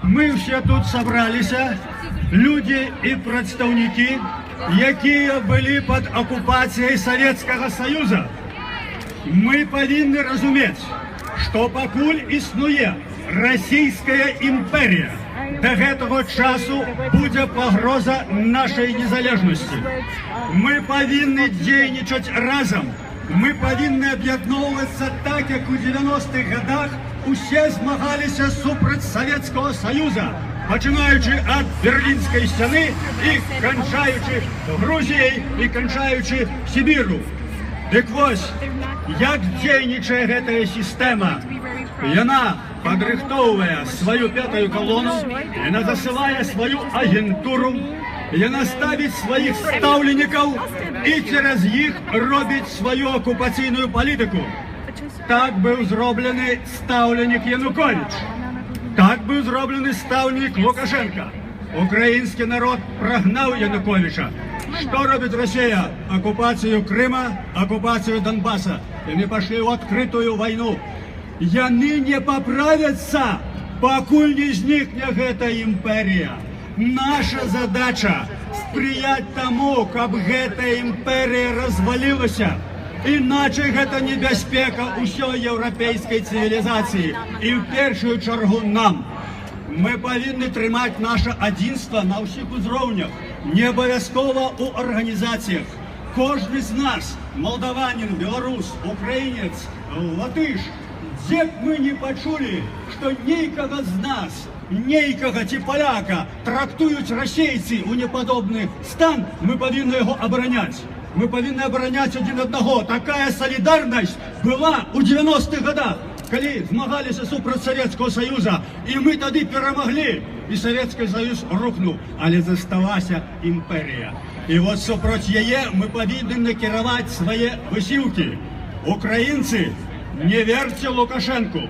Мы ўсе тут сабраліся, людзі і прадстаўнікі, якія былі пад акупацыяй Савецкага Саюза. Мы павінны разумець, што пакуль існуе Расійская імперія, да гэтага часу будзе пагроза нашай незалежнасці. Мы павінны дзейнічаць разам. Мы павінны аб'ядноўвацца так, як у 90-х годах усе змагаліся супраць Савецкага Саюза, пачынаючы ад Берлінскай сцяны і канчаючы Грузіяй і канчаючы Сібіру. Дык вось, як дзейнічае гэтая сістэма? Яна падрыхтоўвае сваю пятую калону, яна засылае сваю агентуру, яна ставіць сваіх стаўленікаў і цераз іх робіць сваю акупацыйную палітыку. Так быў зроблены стаўленік Януковіч. Так быў зроблены стаўленік Лукашэнка. Украінскі народ прагнаў Януковіча. Што робіць Расія? Акупацыю Крыма, акупацыю Данбаса. Яны пашлі ў адкрытую вайну. Яны не паправяцца, пакуль не знікне гэта імперія. Наша задача — спрыяць таму, каб гэта імперія развалілася. Іначай гэта небяспека ўсёй еўрапейскай цывілізацыі і ў першую чаргу нам. Мы павінны трымаць наша адзінства на ўсіх узроўнях, не абавязкова ў арганізацыях. Кожны з нас, малдаванін, беларус, украінец, латыш, дзе б мы не пачулі, што нейкага з нас, нейкага ці паляка трактуюць расейцы ў непадобны стан, мы павінны яго абараняць. Мы павінны абараняць адзін аднаго. Такая салідарнасць была ў 90-х годах, калі змагаліся супраць Савецкага Саюза, і мы тады перамаглі, і Савецкі Саюз рухнуў, але засталася імперія. І вот супроць яе мы павінны накіраваць свае высілкі. Украінцы, не верце Лукашэнку.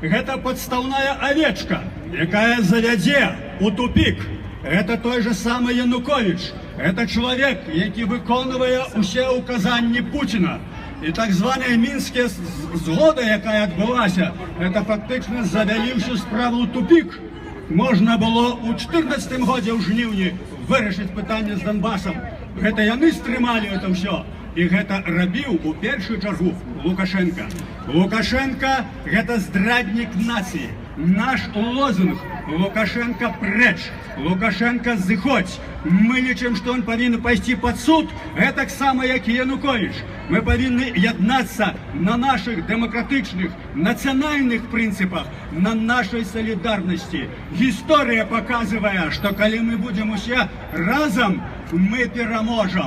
Гэта падстаўная авечка, якая завядзе у тупік. Гэта той жа самы Януковіч. Гэта чалавек, які выконвае усе ўказанні Пуціна. І так званая Мінскія згода, якая адбылася, гэта фактычна завялі ўсю справу ў тупік. Можна было ў 14 годзе ў жніўні вырашыць пытанне з Данбасам. Гэта яны стрымалі гэта ўсё. І гэта рабіў у першую чаргу Лукашэнка. Лукашэнка — гэта здраднік нацыі. Наш лозунг: «Лукашэнка прэч! Лукашэнка, зыходзь!» Мы лічым, што ён павінен пайсці пад суд, гэтаксама, як і Януковіч. Мы павінны яднацца на нашых дэмакратычных, нацыянальных прынцыпах, на нашай салідарнасці. Гісторыя паказвае, што калі мы будзем усе разам, мы пераможам.